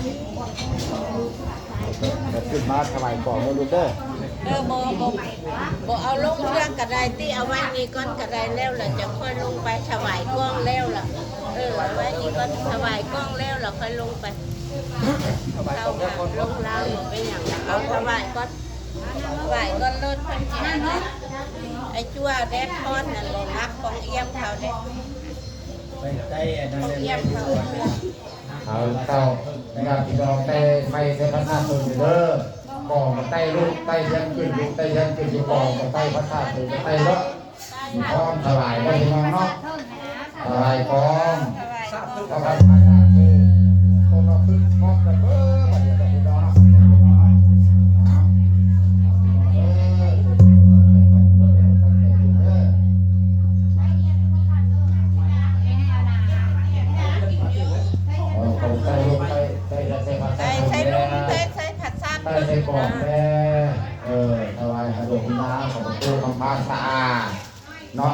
ຂຶ້ນມາຖວາຍຂອງເດີລູກເດີ. ເອີ ບໍ່ ບໍ່ ບໍ່ເອົາລົງເທື່ອກະໄດ້ຕິ ເອົາໄວ້ນີ້ກ່ອນກະໄດ້ ແລ້ວລະຈັ່ງຄ່ອຍລົງໄປຖວາຍຂອງແລ້ວລະ ເອີ ເອົາໄວ້ນີ້ກ່ອນ ຖວາຍຂອງແລ້ວລະຄ່ອຍລົງໄປ. ເອົາລົງລາວບໍ່ເປັນຫຍັງ ເອົາຖວາຍກ່ອນ ຖວາຍກ່ອນໂລດ ເພິ່ນຊິ ໄອ້ຈົວແດດຮ້ອນນັ້ນບໍ່ມັກຂອງອຽມເຂົາເດ້ ຂອງອຽມເຂົາ. ເອົາເຈົ້າ ຍາດພີ່ນ້ອງແຕ່ໄຟໃສ່ພະທາດເພິ່ນເດີ ກອງກະໄຕ້ລູກ ໄຕ້ທຽນຂຶ້ນ ລູກໄຕ້ທຽນຂຶ້ນ ຢູ່ກອງກະໄຕ້ພະທາດເພິ່ນກະໄຕ້ເນາະ. ພ້ອມຖວາຍເດີພີ່ນ້ອງເນາະ ຖວາຍກອງ ພະທາດເພິ່ນ ຕົ້ນລະພຶກ ພ້ອມກັນເບີດ ບັດນີ້ພີ່ນ້ອງເນາະ. ເອີ ເອົາໃສ່ລູກ ໃສ່ ໃສ່ ໃສ່ພະທາດ ໃສ່ ໃສ່ລູກ ໃສ່ ໃສ່ພະທາດ ໃສ່ກອງແດ່ ເອີ ຖວາຍໃຫ້ຫຼວງນາ ຂອງຕູ້ຄຳພາສະອາດເນາະ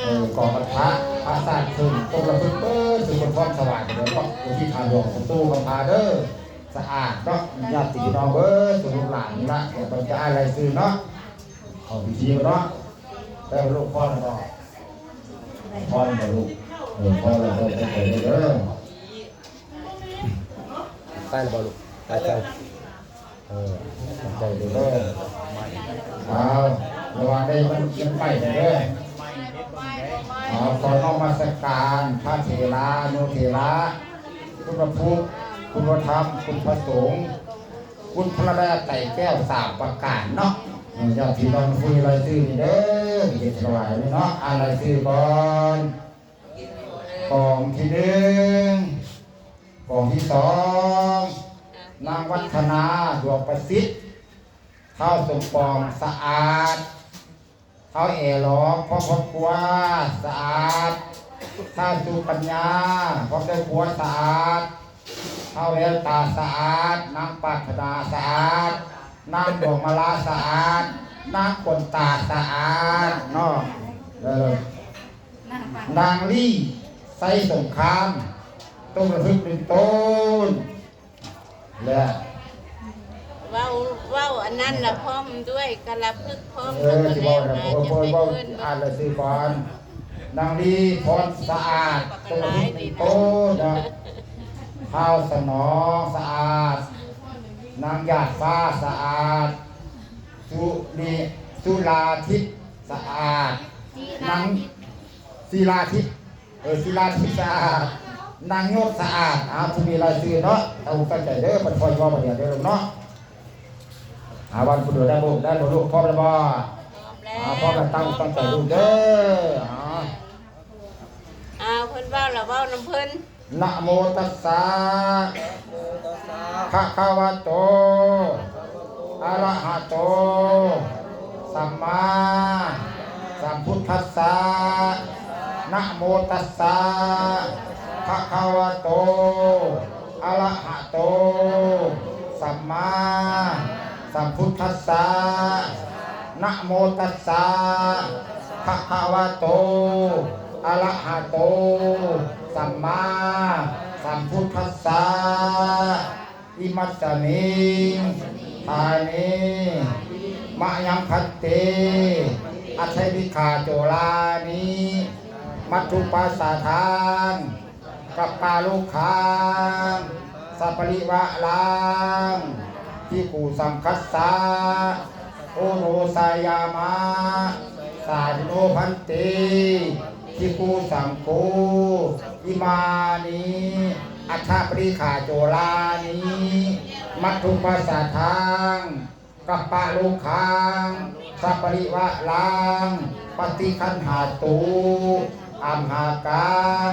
ເອີ ກອງພະທາດ ພະທາດເພິ່ນ ຕົກລະພຶກເບີດ ສູ່ຄົນພ້ອມຖວາຍເດີເນາະ ຢູ່ທີ່ຖານຫຼວງຂອງຕູ້ຄຳພາເດີ ສະອາດເນາະ ຍາດພີ່ນ້ອງເບີດ ສູ່ລູກຫຼານນີ້ລະ ດຽວເພິ່ນຈະອ່ານລາຍຊື່ເນາະ ເຂົ້າພິທີເນາະ. ແຕ່ວ່າລູກພໍແລ້ວບໍ່? ພໍແລ້ວບໍ່ລູກ? ເອີ ພໍແລ້ວ ເອີ ເອີ ເອີ ໄປແລ້ວບໍ່ລູກ? ໄປ ໄປ ເອີ ຂອບໃຈເດີ. ເອົາ ລະວັງໄດ້ມັນ ມັນໄປເດີ. ເອົາ ຂໍນະມັດສະການພະເຖລານຸເຖລະ ຄຸນພະພຸດ ຄຸນພະທຳ ຄຸນພະສົງ ຄຸນພະລັດຕະໄຕແກ້ວສາມປະການເນາະ. ເອີ ຍາດພີ່ນ້ອງຜູ້ມີລາຍຊື່ນີ້ເດີ ເຮັດຖວາຍນີ້ເນາະ ອ່ານລາຍຊື່ກ່ອນ. ກອງທີໜຶ່ງ ກອງທີສອງ ນາງວັດທະນາ ດວງປະສິດ, ທ້າວສົມປອງ ສະອາດ, ທ້າວແອຫຼອງ ພ້ອມຄອບຄົວ ສະອາດ, ທ້າວສຸກັນຍາ ພ້ອມຄອບຄົວ ສະອາດ, ທ້າວແວວຕາ ສະອາດ, ນາງປາດຖະໜາ ສະອາດ, ນາງດວງມາລາ ສະອາດ, ນາງຂົນຕາ ສະອາດເນາະ. ເອີ ນາງລີ ໄຊສົງຄາມ ຕົ້ນລະພຶກໜຶ່ງຕົ້ນ ແລະ ເວົ້າ ເວົ້າອັນນັ້ນລະພ້ອມດ້ວຍ ກະລະພຶກພ້ອມ ເອີ ຊິເວົ້ານະ ເອີ ເອີ ເອີ ເວົ້າ ອ່ານລາຍຊື່ກ່ອນ. ນາງລີ ພອນ ສະອາດ ຕົ້ນລະພຶກໜຶ່ງຕົ້ນນະ, ທ້າວສະໜອງ ສະອາດ, ນາງຢາດຟ້າ ສະອາດ, ສຸລິ ສຸລາທິບ ສະອາດ, ນາງ ສີລາທິບ ເອີ ສີລາທິບ ສະອາດ, ນາງໂຍດ ສະອາດ. ເອົາ ຜູ້ມີລາຍຊື່ເນາະ ຕັ້ງອົກຕັ້ງໃຈເດີ ເພິ່ນຄອຍເວົ້າບາດດຽວເດີລູກເນາະ. ເອົາ ບາດຜູ້ເດີ ໄດ້ບໍ່ ໄດ້ບໍ່ລູກ? ພ້ອມແລ້ວບໍ່? ພ້ອມແລ້ວ. ເອົາ ພ້ອມແລ້ວ ຕັ້ງອົກຕັ້ງໃຈລູກເດີ. ເອົາ ເອົາ ເພິ່ນເວົ້າລະເວົ້ານຳເພິ່ນ. ນະໂມຕັດສະ ພະຄະວະໂຕ ອະລະຫະໂຕ ສຳມາສຳພຸດທັດສະ. ນະໂມຕັດສະ ພະຄະວະໂຕ ອະລະຫະໂຕ ສຳມາສຳພຸດທັດສະ. ນະໂມຕັດສະ ພະຄະວະໂຕ ອະລະຫະໂຕ ສຳມາສຳພຸດທັດສະ. ອິມັດສະມິງ ຖານີ ມະຍັງ ພັນເຕ ອັດຖະວິກຂາໂຈລານິ ມັດຖຸປາສາທາງ ກັບປາລຸຄັງ ສະປະລິວາລັງ ພິກຂຸສັງຄັດສະ ໂອໂນຊາຍາມະ ສາທິໂນ ພັນເຕ ພິກຂຸສັງໂຄ ອິມານິ ອັດຖະປະລິຄາໂຈລານິ ມັດຖຸປາສາທາງ ກັບປະລຸຄັງ ສະປະລິວາລັງ ປະຕິຄັນຫາຕຸ ອັມຫາກັງ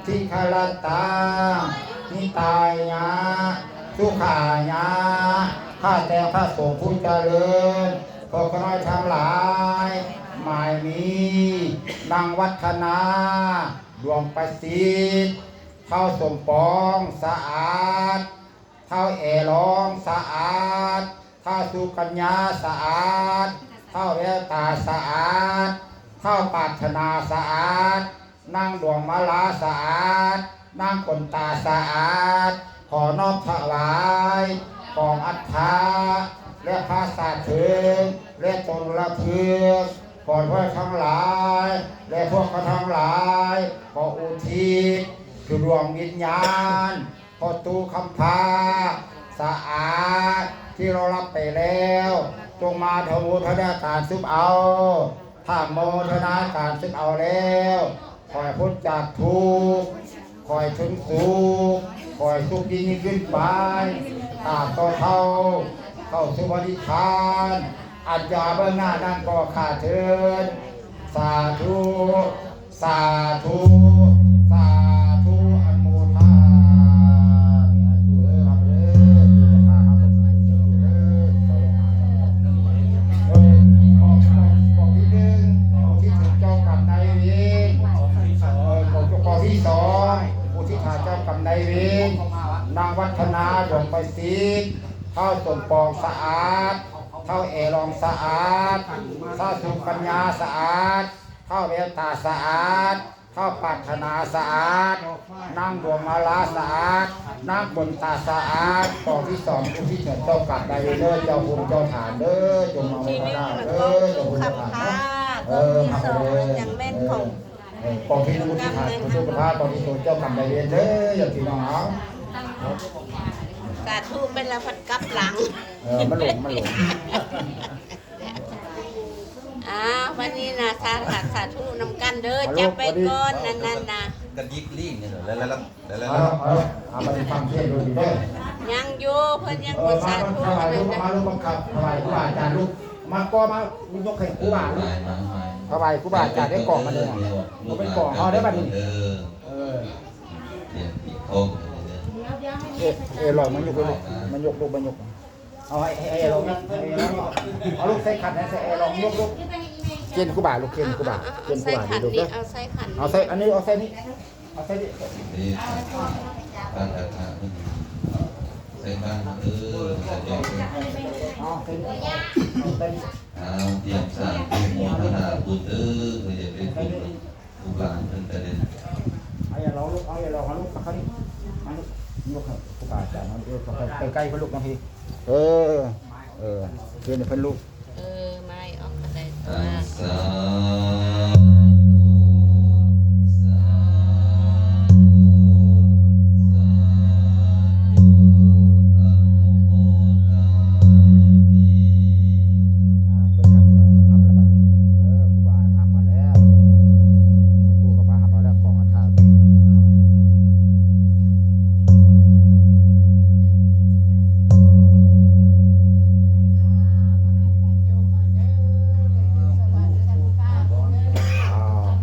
ທິຄະລະຕັງ ຫິຕາຍະ ສຸຂາຍະ. ຂ້າແຕ່ພະສົງຜູ້ຈະເລີນ ພວກຂ້ານ້ອຍທັງຫຼາຍ ໝາຍມີ ນາງວັດທະນາ ດວງປະສິດ, ທ້າວສົມປອງ ສະອາດ, ທ້າວແອຫຼອງ ສະອາດ, ທ້າວສຸກັນຍາ ສະອາດ, ທ້າວແວວຕາ ສະອາດ, ທ້າວປາດຖະໜາ ສະອາດ, ນາງດວງມາລາ ສະອາດ, ນາງຂົນຕາ ສະອາດ. ຂໍ ນ້ອມຖວາຍກອງອັດຖະ ແລະພາສາເຖິງ ແລະຕົນລະເພິກ ຂໍພວກເຮົາທັງຫຼາຍ ແລະພວກເຂົາທັງຫຼາຍ ຂໍອຸທິດຄືດວງວິນຍານ ພໍ່ຕູ້ຄຳພາສະອາດທີ່ລ່ວງລັບໄປແລ້ວ ຈົ່ງມາອະນຸໂມທະນາການສືບເອົາ. ຖ້າໂມທະນາການສືບເອົາແລ້ວ ຂໍໃຫ້ພົ້ນຈາກທຸກ ຂໍໃຫ້ເຖິງສຸກ ຂໍໃຫ້ສຸກຍິ່ງໆຂຶ້ນໄປ ຕາບຕໍ່ເທົ່າເຂົ້າສູ່ພະນິບພານ ອັນຈະເບື້ອງໜ້ານັ້ນກໍຂ້າເທີນ ສາທຸ ສາທຸ ສາທຸ ອະນຸໂມທາມິ ອາທຸເອີ ຮັບເດີ ເຈົ້າພາບເຮົາກໍເດີ ເອີ ຂໍ້ ຂໍ້ ຂໍ້ທີໜຶ່ງ ຜູ້ທີ່ຖືກເຈົ້າກຳນາຍເວນ ເອີ ຂໍ້ ຂໍ້ທີສອງ ຜູ້ທີ່ຖ້າເຈົ້າກຳນາຍເວນ ນາງວັດທະນາ ດວງໄພສິດ ທ້າວສົມປອງ ສະອາດ ທ້າວແອລອງ ສະອາດ ທ້າວສຸກັນຍາ ສະອາດ ທ້າວແວວຕາ ສະອາດ ທ້າວປາດຖະໜາ ສະອາດ ນາງດວງມາລາ ສະອາດ ນາງບົນຕາ ສະອາດ ກອງທີສອງ ຜູ້ທີ່ເຖິງເຈົ້າກຳນາຍເວນເດີ ເຈົ້າພູເຈົ້າຖານເດີ ຈົ່ງມາໂມທະນາເດີ ເຈົ້າພູເຈົ້າຖານເດີ ເອີ ກອງທີສອງ ເອີ ກອງທີໜຶ່ງ ຜູ້ທີ່ຖ້າເຈົ້າກຳນາຍເວນເດີ ຍາດພີ່ນ້ອງເຮົາ ສາທຸ ເປັນລະພັດກັບຫຼັງ ເອີ ມັນຫຼົງ ມັນຫຼົງ. ອ້າວ ວັນນີ້ນະ ສາທຸ ສາທຸນຳກັນເດີ ມາລູກ ຈັບໄວ້ກ່ອນ ອັນນັ້ນນະ ກະດິກລີ້ງນີ້ແຫຼະ ແລ້ວ ແລ້ວ ແລ້ວ ເອົາ ເອົາ ເອົາ ມາຟັງເທດນຳເດີ ຍັງຢູ່ ເພິ່ນຍັງ ເອີ ບໍ່ສາທຸ ມາ ມາ ອັນນັ້ນນະ ມາລູກ ມາຂັບຖວາຍຄູບາອາຈານລູກ ມາກໍມາຍົກໃຫ້ຄູບາລູກ ມາ ມາ ມາ ຖວາຍຄູບາອາຈານໄດ້ກອງມາເດີ ເອີ ບໍ່ເປັນກອງເຮົາເດີບັດນີ້ ເອີ ເອີ ເອີ ລອງມາຍົກລູກ ມາຍົກລູກ ມາຍົກ. ເອົາໃຫ້ ໃຫ້ ໃຫ້ລອງ ໃຫ້ລອງ ເອົາລູກໃສ່ຂັນ ໃຫ້ໃສ່ ໃຫ້ລອງຍົກລູກ ເກນຄູບາລູກ ເກນຄູບາ ເອົາ ເກນຄູບາ ເອົາໃສ່ຂັນນີ້ ເອົາໃສ່ຂັນ ເອົາໃສ່ອັນນີ້ ເອົາໃສ່ນີ້ ເອົາໃສ່ນີ້ ນີ້ ຕັ້ງກະທະ ໃສ່ຂັນ ເອີ ໃສ່ຈອກ ເອົາໃສ່ນີ້ ເອົາໃສ່ນີ້ ເອົາ ຕຽມສ້າງ ອະນຸໂມທະນາບຸນເດີ ເພື່ອຈະເປັນບຸນ ລູກຫຼານເພິ່ນກະໄດ້ ເອົາຢ່າລອງລູກ ເອົາຢ່າລອງ ເອົາລູກ ເອົາຂ້າງນີ້ ເອົາລູກ ຍົກໃຫ້ຄູບາອາຈານເຮົາ ເອີ ເຂົ້າໄປໃກ້ໆເພິ່ນລູກ ມາພີ້ ເອີ ເອີ ເຊີນໃຫ້ເພິ່ນລູກ ເອີ ມາອອກກະໄດ້ຕົວ ສາທຸ ສາທຸ ສາທຸ ອະນຸໂມທາມິ ອ່າ ເພິ່ນຮັບແລ້ວ ຮັບແລ້ວບັດນີ້ ເອີ ຄູບາຮັບມາແລ້ວ ປູ່ກັບພະຮັບມາແລ້ວ ກອງອັດຖະ ອ່າ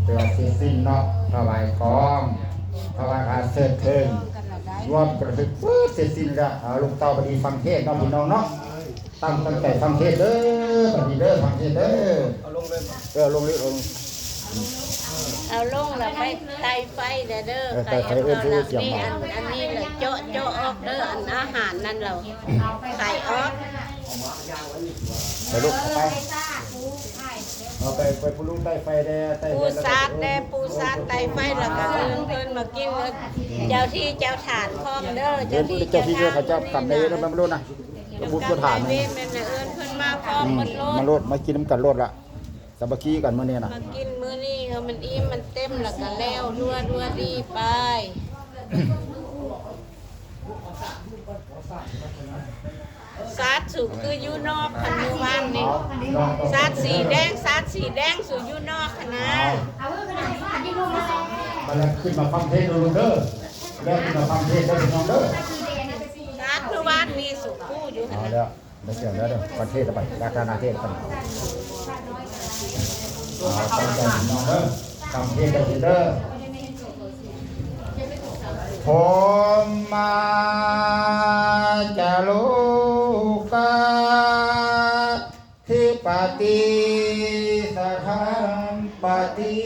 ເພື່ອເສັດສິ້ນເນາະ ຖວາຍກອງ ຖວາຍຜ້າເຊີດເທີ້ງ ລວມກັນເບິດເສັດສິ້ນແລ້ວ ເອົາ ລູກເຕົ້າໄປດີຟັງເທດເນາະ ພີ່ນ້ອງເນາະ. ຕັ້ງ ຕັ້ງໃຈຟັງເທດເດີ ບັດນີ້ເດີ ຟັງເທດເດີ ເອົາລົງເລີຍ ເອີ ເອົາລົງເລີຍ ເອົາລົງ ເອົາລົງແລ້ວໄປໄຕ່ໄຟແດ່ເດີ ເອີ ໄຕ່ໄຟ ເອີ້ນຜູ້ສຽງເບົາ ອັນ ອັນນີ້ແຫຼະ ເຈາະ ເຈາະອອກເດີ ອັນອາຫານນັ້ນແຫຼະ ໄຂ່ອອກ ໄປລູກ ໄປ ເອົາໄປ ໄປຜູ້ລູກໄຕ່ໄຟແດ່ ໄຕ່ໄຟ ປູຊາດແດ່ ປູຊາດໄຕ່ໄຟ ແລ້ວກໍເອີ້ນເພິ່ນມາກິນເດີ ເຈົ້າທີ່ເຈົ້າທານພ້ອມເດີ ເຈົ້າທີ່ເຈົ້າທານ ເຈົ້າກຳນາຍເວນ ເອົາມາໂລດນະ ເຈົ້າບຸນເຈົ້າຖານ ແມ່ນນະ ເອີ້ນເພິ່ນມາພ້ອມ ອືມ ເພິ່ນໂລດ ມາໂລດ ມາກິນນຳກັນໂລດລະ ສາມັກຄີກັນມື້ນີ້ນະ ມາກິນມື້ນີ້ ເອີ ມັນອີ່ມມັນເຕັມ ແລ້ວກໍແລ້ວ ດັວໆດີໄປ. ສາດ ສູຄືຢູ່ນອກ ຄັນມື້ວານນີ້ ສາດສີແດງ ສາດສີແດງ ສູຢູ່ນອກຫັ້ນນະ ບັດແລ້ວຂຶ້ນມາຟັງເທດເດີລູກເດີ ແລ້ວຂຶ້ນມາຟັງເທດເດີພີ່ນ້ອງເດີ ສາດ ມື້ວານນີ້ສູຄູ່ຢູ່ຫັ້ນນະ ເອົາແລ້ວ ບໍ່ເຊື່ອແລ້ວເດີ ຟັງເທດລະໄປ ລາທານາເທດລະໄປ ເອົາ ຕັ້ງໃຈພີ່ນ້ອງເດີ ຟັງເທດກັນເດີ ໂທມາຈາໂລກາທິປະຕິສະຖາມປະຕິ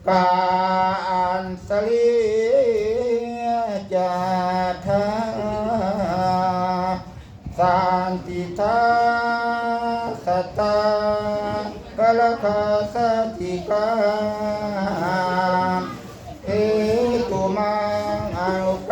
ກາອັນສະລີຈາທາ ສັນຕິທາ ສັດຕາ ກາລະຄາ ສະຕິກາ ເພຕຸມັງ ອະນຸກ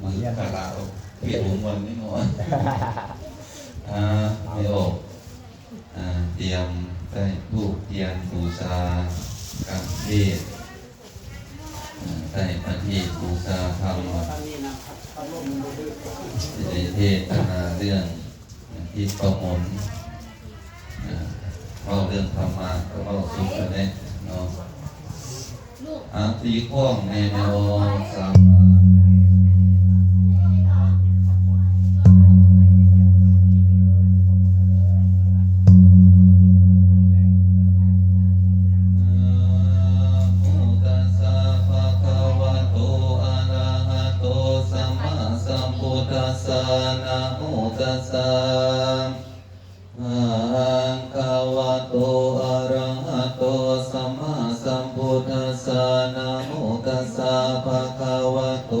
ມື້ຄາຣາໂອເກະຫົວມ່ວນນີ້ເນາະ. ອ່າ ແມ່ອອກ ອ່າ ຕຽມໄດ້ທູບທຽນບູຊາການເທດ ອ່າ ໄດ້ປະທີບບູຊາທຳ ຈະໄດ້ເທດນາເລື່ອງທິດປະມົນ ອ່າ ເວົ້າເລື່ອງທຳມະກໍເວົ້າສຸດຫັ້ນແຫຼະເນາະ. ອ່າ ຕີຂອງແດ່ເນາະ ສາມາ. ນະໂມຕັດສະ ພະຄະວະໂຕ ອະລະຫະໂຕ ສຳມາສຳພຸດທັດສະ ນະໂມຕັດສະ ພະຄະວະໂຕ ອະລະຫະໂຕ ສຳມາສຳພຸດທັດສະ ນະໂມຕັດສະ ພະຄະວະໂຕ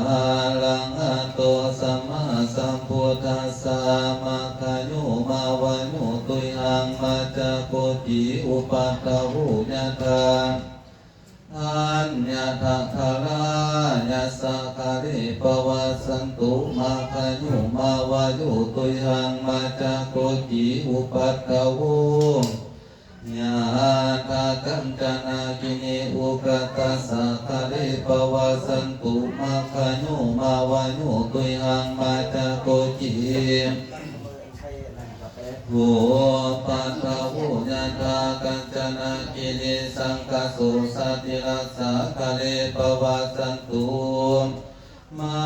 ອະລະຫະໂຕ ສຳມາສຳພຸດທັດສະ ມັກຂະໂຍ ມາວະໂຍ ຕຸຍຫັງ ມັດຈະໂກຕິ ອຸປັດຖະໂວ ຍະຖາ ທັນຍະທະທາລາ ຍັດສະ ຄາເລ ປະວັດສັນຕຸ ມັກຂະໂຍ ມາວະໂຍ ຕຸຍຫັງ ມັດຈະໂກຕິ ອຸປັດຖະໂວ ຍະຖາ ກັນຈະນະກິເນ ອຸກະຕັດສະ ຄາເລ ປະວັດສັນຕຸ ມັກຂະໂຍ ມາວະໂຍ ຕຸຍຫັງ ມັດຈະໂກຕິ ອຸປັດຖະໂວ ຍະຖາ ກັນຈະນະກິເນ ສັງຄະໂສ ສະຕິລັດສະ ຄາເລ ປະວັດສັນຕຸ ມັ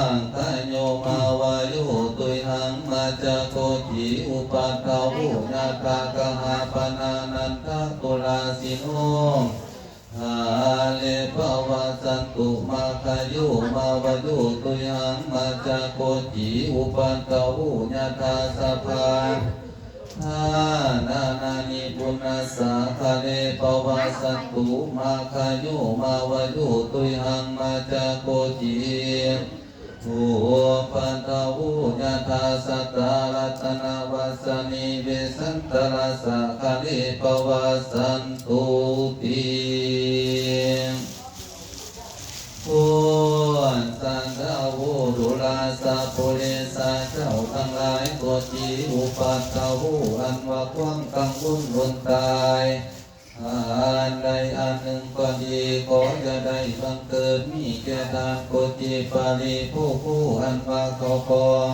ກຂະໂຍ ມາວະໂຍ ຕຸຍຫັງ ມັດຈະໂກຕິ ອຸປັດຖະໂວ ຍະຖາ ຄະຫາປະນານັນທະ ປຸລາສິໂນ ຄາເລ ປະວັດສັນຕຸ ມັກຂະໂຍ ມາວະໂຍ ຕຸຍຫັງ ມັດຈະໂກຕິ ອຸປັດຖະໂວ ຍະຖາ ສັບພະທານານານິ ປຸນນະສາ ຄາເລ ປະວັດສັນຕຸ ມັກຂະໂຍ ມາວະໂຍ ຕຸຍຫັງ ມັດຈະໂກຕິ ອຸປັດຖະໂວ ຍະຖາ ສັດຕາ ລັດຕະນະວັດສະນີ ເວສັນຕະລະສະ ຄາເລ ປະວັດສັນຕຸຕິ ໂພສັນທະໂວ ດຸລາສະ ປຸເຣສາ ເຈົ້າທັງຫຼາຍກໍດີ ອຸປັດຖະໂວ ອັນວ່າຄວາມກັງວົນອົນຕາຍ ອັນໃດອັນໜຶ່ງກໍດີ ຂໍຢ່າໄດ້ບັງເກີດມີແກ່ທ່ານໂກຕິ ປະລິໂພໂຄ ອັນວ່າເຂົ້າຂອງ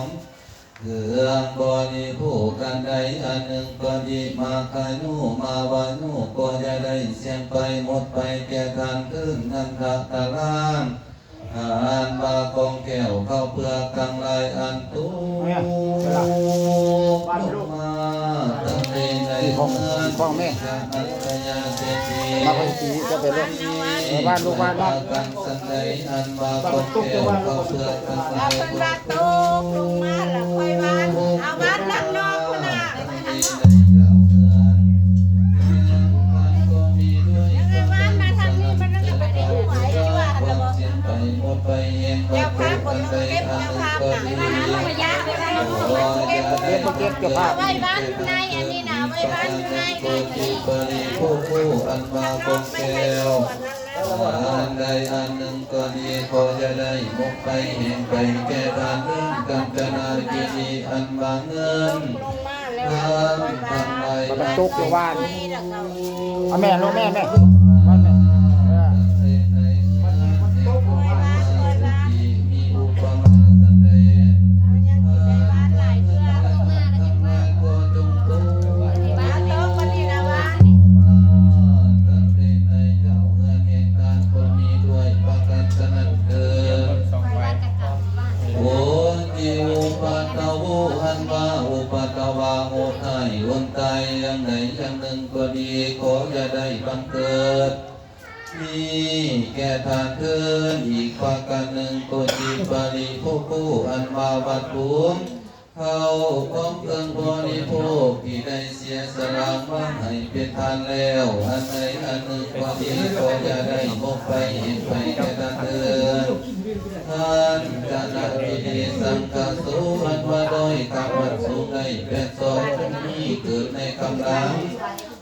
ເຄື່ອງບໍລິໂພກອັນໃດອັນໜຶ່ງກໍດີ ມັກຂະໂຍ ມາວະໂຍ ກໍຢ່າໄດ້ສ່ຽງໄປໝົດໄປແກ່ທ່ານເທີ້ນ ນັນທະຕະລາ ອັນວ່າຂອງແກ້ວເຂົ້າເປືອກທັງຫຼາຍອັນຕົກລົງມາ ຂອງແມ່ ມາເພິ່ນຊິເຈົ້າໄປລົດ ເອີ ບ້ານລູກບ້ານເນາະ ອັນວ່າຂອງແກ້ວເຂົ້າເປືອກທັງຫຼາຍ ເພິ່ນວ່າຕົກລົງມາ ແລ້ວຄ່ອຍວ່າເອົາບ້ານຫຼັງນອກພຸ້ນນະ. ເກັບບໍ່ເກັບ ເຈົ້າພາບນະ ເກັບບໍ່ເກັບ ເຈົ້າພາບ ໄວ້ບ້ານໃນອັນນີ້ນະ ໄວ້ບ້ານໃນ ອັນວ່າຂອງແກ້ວ ອັນໃດອັນໜຶ່ງກໍດີ ຂໍຢ່າໄດ້ໝົກໄປແຫ້ງໄປແກ່ທ່ານເທີ້ນ ກັນຈະນາກິນີ ອັນວ່າເງິນຄຳທັງຫຼາຍ ມັນຕົກຢູ່ບ້ານ ເອົາແມ່ລົງແມ່ ແມ່ ເອີ ມັນຕົກຢູ່ບ້ານ ມີອຸປະມາສ່ຳໃດ ເອົາຫຍັງຊິໄດ້ບ້ານຫຼາຍເທື່ອ ໂອ ໂອ ຢ່າງໃດຢ່າງໜຶ່ງກໍດີ ຂໍຢ່າໄດ້ບັງເກີດມີແກ່ທ່ານເທີ້ນ. ອີກປະການໜຶ່ງກໍດີ ປະລິໂພໂຄ ອັນວ່າວັດຖຸ ເຂົ້າຂອງເຄື່ອງບໍລິໂພກທີ່ໄດ້ເສຍສະຫຼາວາງໃຫ້ເປັນທານແລ້ວ ອັນໃດອັນໜຶ່ງກໍດີ ຂໍຢ່າໄດ້ໝົກໄປເຮັດໄປແກ່ທ່ານເທີ້ນ. ທ່ານຈະນະພິເດ ສັງຄະໂສ ອັນວ່າດອຍຄຳອັນສູງໄດ້ແປດສອກ ມີເກີດໃນຄຳຫຼັງ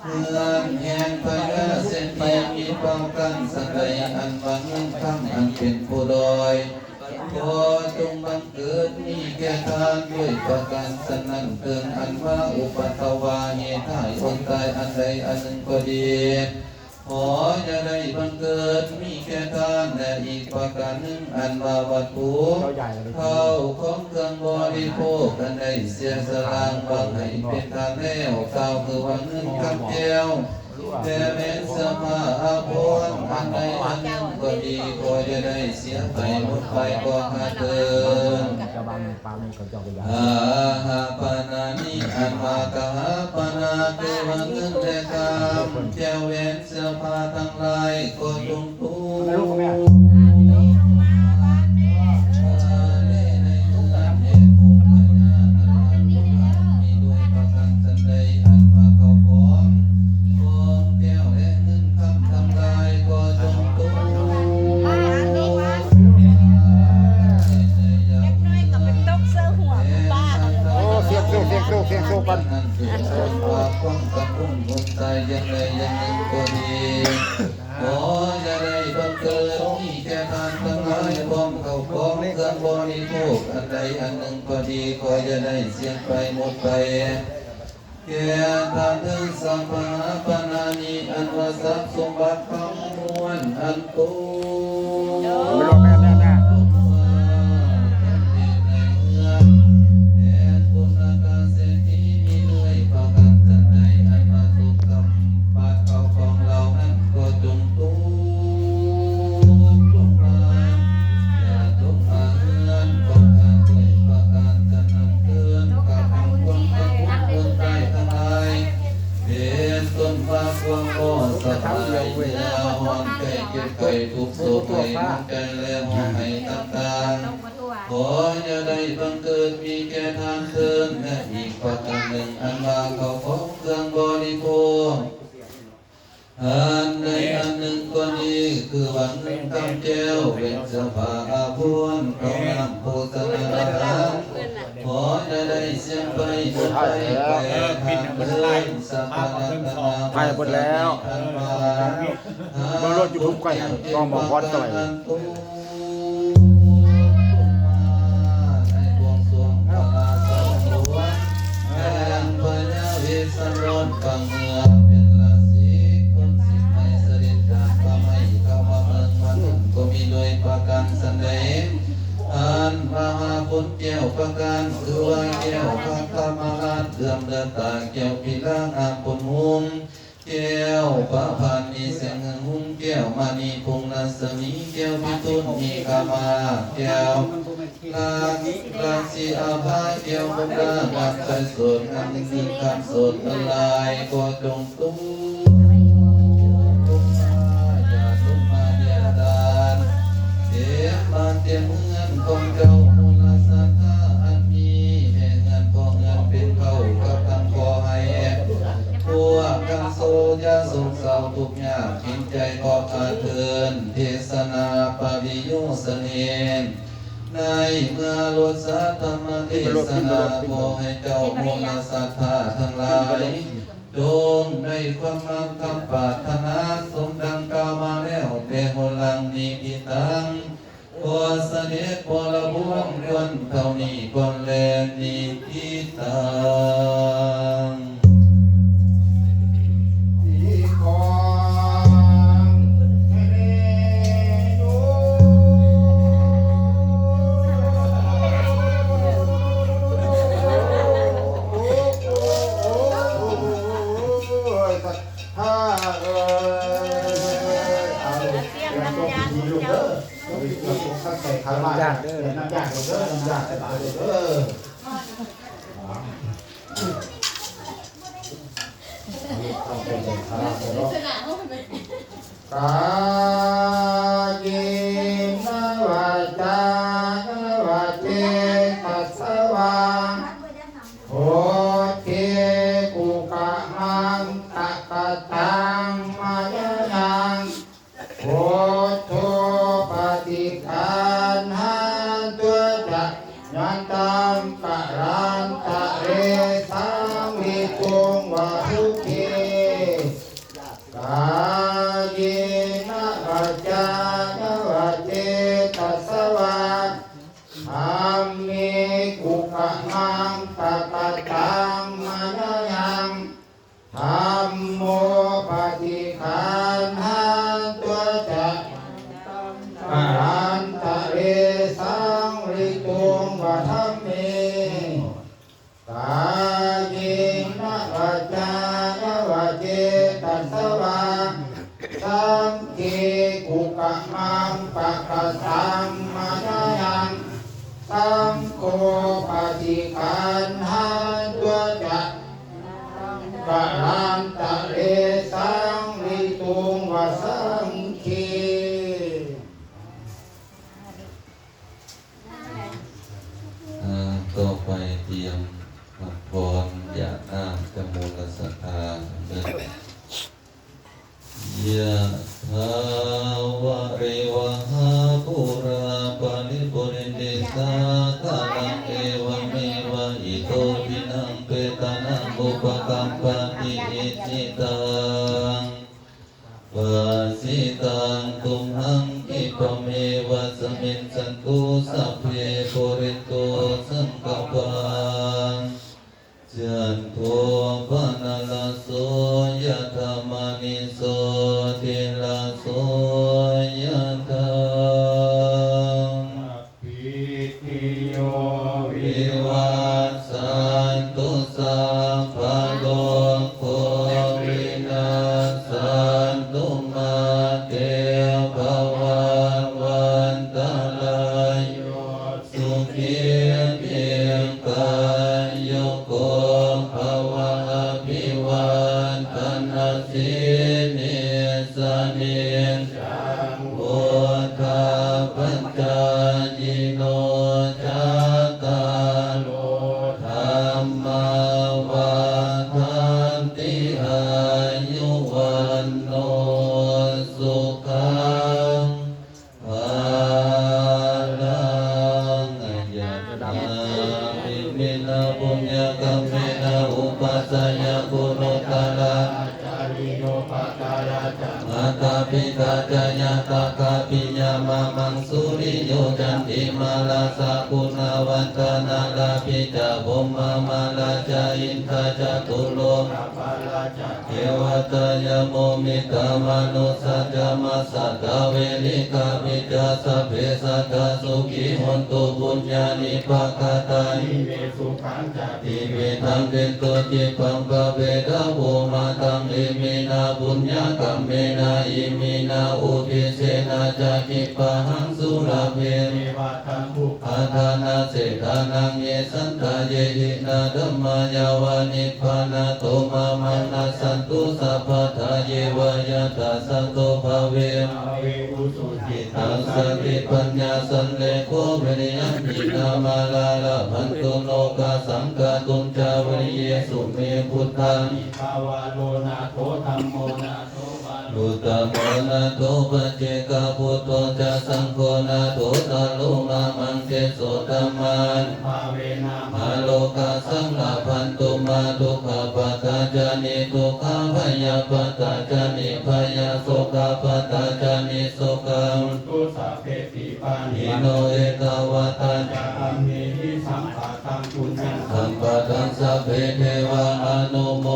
ເຮືອນແຫ່ງພະຍາເສດຖີມີປາກກັນສັນໃດ ອັນວ່າເງິນຄຳອັນເປັນຜູ້ດອຍ ຂໍຈົ່ງບັງເກີດມີແກ່ທ່ານດ້ວຍປະການສັນນັ້ນເທີ້ນ. ອັນວ່າອຸປັດທະວາເຫດຮ້າຍອົນຕາຍອັນໃດອັນໜຶ່ງກໍດີ ຂໍຢ່າໄດ້ບັງເກີດມີແກ່ທ່ານ. ແລະ ອີກປະການໜຶ່ງ ອັນວ່າວັດຖຸ ເຂົ້າຂອງເຄື່ອງບໍລິໂພກ ອັນໄດ້ເສຍສະຫຼາງວາງໃຫ້ເປັນທານແລ້ວ ກ່າວຄືວ່າເງິນຄຳແກ້ວ ແຕ່ແມ່ນເສື້ອຜ້າອາພອນ ອັນໃດອັນໜຶ່ງກໍດີ ຂໍຢ່າໄດ້ເສຍໄປໝົດໄປ ຂໍຂ້າເທີ້ນ. ກະບັງປາມີເຂົາເຈົ້າກໍຢາກ ກະຫາປະນານິ ອັນວ່າກະຫາປະນາ ຄືວ່າເງິນແລະຄຳ ແກ້ວແຫວນເສື້ອຜ້າທັງຫຼາຍ ກໍຈົ່ງ ໂອ້ ສຽງໂຊ ສຽງໂຊ ສຽງໂຊປັນ ອັນເປັນຕົ້ນວ່າຄວາມກັງວົນຫົວໃຈ ຢ່າງໃດຢ່າງໜຶ່ງກໍດີ ຂໍຢ່າໄດ້ບັງເກີດມີແກ່ທ່ານທັງຫຼາຍ ພ້ອມເຂົ້າຂອງເຄື່ອງບໍລິໂພກ ອັນໃດອັນໜຶ່ງກໍດີ ຂໍຢ່າໄດ້ເສຍໄປໝົດໄປ ແກ່ທ່ານເທີ້ນ. ສັບພະຫາປະນານິ ອັນວ່າຊັບສົມບັດທັງມວນ ອັນຕົກ ແມ່ນໆໆ ແຫ່ງບຸນນາກາເສດຖີມີດ້ວຍປະການສັນໃດ ອັນວ່າສົມຄຳ ບາດເຂົ້າຂອງເຫຼົ່ານັ້ນກໍຈົ່ງຕົກລົງມາ ຢ່າຕົກມາເຮືອນຂອງທ່ານດ້ວຍປະການສັນນັ້ນເທີ້ນ. ຂ້າພະເຈົ້າຄວາມກັງວົນຄົນຕາຍທັງຫຼາຍ ເປັນຕົ້ນວ່າຄວາມບໍ່ສະບາຍ ເໜື່ອຮ້ອນ ໄຂ້ເຈັບໄຂ້ທຸກໂສກໄພ ນ້ຳໃຈ ແລະ ຮ້ອງໄຫ້ຕ່າງໆ ຂໍຢ່າໄດ້ບັງເກີດມີແກ່ທ່ານເທີ້ນ. ແລະ ອີກປະການໜຶ່ງ ອັນວ່າເຂົ້າຂອງເຄື່ອງບໍລິໂພກ ອັນໃດອັນໜຶ່ງກໍດີ ຄືວ່າເງິນຄຳແກ້ວ ແຫວນເສື້ອຜ້າອາພອນ ເຂົ້ານ້ຳໂພຊະນາອາຫານ ຂໍຢ່າໄດ້ເສຍໄປໝົດໄປ ແກ່ທ່ານເທີ້ນ. ສັບພະລັດຕະນາ ໃຫ້ໝົດແລ້ວ ອັນວ່າ ເບິ່ງໂລດ YouTube ກ່ອນ ຕ້ອງບອກພອນສະໄໝ ໃນພະລາຊະບັງຫຼວງ ແຫ່ງພະຍາເວດສະນອນ ປະເມືອເປັນລາຊີ ຄົນສິບໄມສະເດັດຈາກປ່າໄມ້ ເຂົ້າມາເມືອງມະນຸດ ກໍມີດ້ວຍປະການສັນໃດ ອັນມະຫາຜົນແກ້ວປະການ ຄືວ່າແກ້ວພະທຳມະລາດ ເອື້ອມເລືອດຕາ ແກ້ວພິລາງາມພົນຮຸ່ງ ແກ້ວປະພານມີແສງເຮືອງຮຸ່ງ ແກ້ວມະນີພົງລັດສະໝີ ແກ້ວພິທູນມີຄາມາ ແກ້ວລາລາຊີອາພາ ແກ້ວບຸນນາງາມໃສໂສດ ງາມຍິ່ງມີຄຳໂສດທັງຫຼາຍ ກໍຈົ່ງຕົກລົງມາ ຢ່າລົງມາດຽວດານ ເຕັມບ້ານເຕັມເຮືອນຂອງເຈົ້າ ມູນລະສັດທາອັນມີແຫ່ເຮືອນ ພໍ່ເຮືອນເປັນເຄົ້າ ກັບທັງຂໍໃຫ້ ພວກທ່ານໂສຢ່າໂສກເສົ້າທຸກຍາກ ເຫັນໃຈຂໍຂ້າເທີ້ນ ເທດສະນາປະລິໂຍສະເນ ໃນເມື່ອລົດສະທຳມະເທດສະນາ ຂໍໃຫ້ເຈົ້າໂມລະສັດທາທັງຫຼາຍ ຈົ່ງໄດ້ຄວາມມັກຄຳປາດຖະໜາ ສົມດັ່ງກ່າວມາແລ້ວ ແຕ່ຫົນຫຼັງນິທິຕັງ ຂໍສະເດັດບໍລະບົວມຄວນເທົ່ານີ້ກ່ອນແລ ນິທິຕັງ ນ້ຳຢາດເດີ ນ້ຳຢາດເດີ ນ້ຳຢາດເດີ ເອີ. ກາເຍນະວາຈາຍະວະເຈຕະສະວາ ໂພເຈກຸກະມັງຕະກະຕັງມະຍະຍັງ ໂພໂທປະຕິການຫານໂທຈະຍັນຕັງກະລັນຕະເລສັງລິຕຸງວະສຸເຄ ກາເຍນະວາຈາຍະວະເຈຕະສະວາ ທຳເມກຸກະມັງຕະກະຕັງມະຍະຍັງ ທຳໂມປະຕິການຫານໂທຈະກະລັນຕະເລສັງລິຕຸງວະທຳເມ ກາເຍນະວາຈາຍະວະເຈຕະສະວາ ສັງເຄກຸກະມັງປະກະຕັງມະຍະຍັງ ສັງໂຄປະຕິການຫານໂທຈະກະລັນຕະເລສັງລິຕຸງວະສັງເຄ. ອ່າ ຕໍ່ໄປຕຽມຮັບພອນຢາດນ້ຳຈະມູນລະສັດທາເດີ. ຍະຖາວາລິວະຫາປູຣາປະລິປູເຣນຕິສາຄາລັງ ເອວະເມວະ ອິໂຕ ທິນນະ ເປຕານັງ ອຸປະກັບປະຕິ ອິຊິຕັງ ປະສິຕັງ ຕຸມຫັງ ຂິປະເມວະ ສະມິງ ສັນຕຸ ສັບເພ ປູເຣນຕຸ ສັງກະປາ ຈັນໂທ ປະນະລະໂສ ຍະຖາ ມະນີ ໂຊຕິລະໂສ ຍະຖາ ສັບພິຕິໂຍ ວິວັດສັນຕຸ ສັບພະໂລໂກ ວິນັດສັນຕຸ ມາເຕ ພະວັດວັນຕະລາໂຍ ສຸຂີ ດີກາຍຸໂກ ພະວະ ອະພິວາທະນະສີລິສະນິດ ຈັງ ວຸດທາປັດຈາຍິໂນ ຈັດຕາໂລ ທຳມາ ວະທັນຕິ ອາຍຸ ວັນໂນ ສຸຂັງ ພະລັງ. ຍະຖາ ອິເມນະ ປຸນຍະກັມເມນະ ອຸປັດຊະຍະ ກຸນຸດຕະລາ ມາຕາ ປິຕາ ຈະຍາຕາ ກາປິຍາ ມະມັງ ສຸລິໂຍ ຈັນຕິມາ ລາຊາ ຄຸນນະວັດຕະນາລາພິຈາ ພົມມາ ມາລາຈາ ອິນທາ ຈະຕຸໂລກະປາລາຈະ ເທວະຕາ ຍະໂມ ມິດຕາ ມະນຸດສາ ຈະມາສາ ຕາເວລິກາ ພິຈາ ສັບເພ ສັດຖາ ສຸຂີ ໂຫນຕຸ ປຸນຍານິ ພະຄະຕາ ນິເວ ສຸຂັງ ຈະ ຕິວິທັງ ເດນຕຸ ຈິບປັງ ພະເວທາ ໂວ ມະຕັງ ອິເມນະ ປຸນຍະກັມເມນະ ອິເມນະ ອຸທິດເສນະ ຈະ ກິບປະຫັງ ສຸລາເພ ເມວະ ທັງ ປຸບ ປະທານະເສດຖານັງ ເຍ ສັນຕະ ເຍ ຫິ ນາ ທຳມາ ຍາວະ ນິບພານະໂຕ ມະມັງ ນັດສັນຕຸ ສັບພະທາ ເຍ ວະ ຍະຖາ ສັນໂຕ ພະເວ ພະເວ ອຸ ສຸ ຈິຕ ຕັງ ສະຕິ ປັນຍາ ສັນເລໂຄ ວິລິຍັງ ຈິນນາ ມາລາ ລະພັນຕຸ ໂນກາສັງ ກາຕຸນ ຈາ ວະລິເຍ ສຸເມ ພຸດທາ ພະວາໂລ ນາໂຖ ທຳໂມ ນາໂຖ ວາໂລ ຕະໂມ ນາໂຖ ປັດເຈກະພຸດໂທ ຈາ ສັງໂຄ ນາໂຖ ຕະໂລ ມະມັງ ເທໂສ ທຳມາ ພາເວນະ ມາໂລກາສັງ ລະພັນຕຸ ມາທຸກຂະປັດຕາ ຈາ ນິທຸກຂາ ພະຍາປັດຕາ ຈາ ນິພະຍາ ໂສກະປັດຕາ ຈາ ນິໂສກາ ໂຕ ສະເພ ປານີໂນ ເອຕາວັດຕະ ຈະ ທຳເມຫິ ສຳປະທັງ ປຸນຍັງ ສຳປະທັງ ສັບເພ ເທວາ ອະນຸໂມ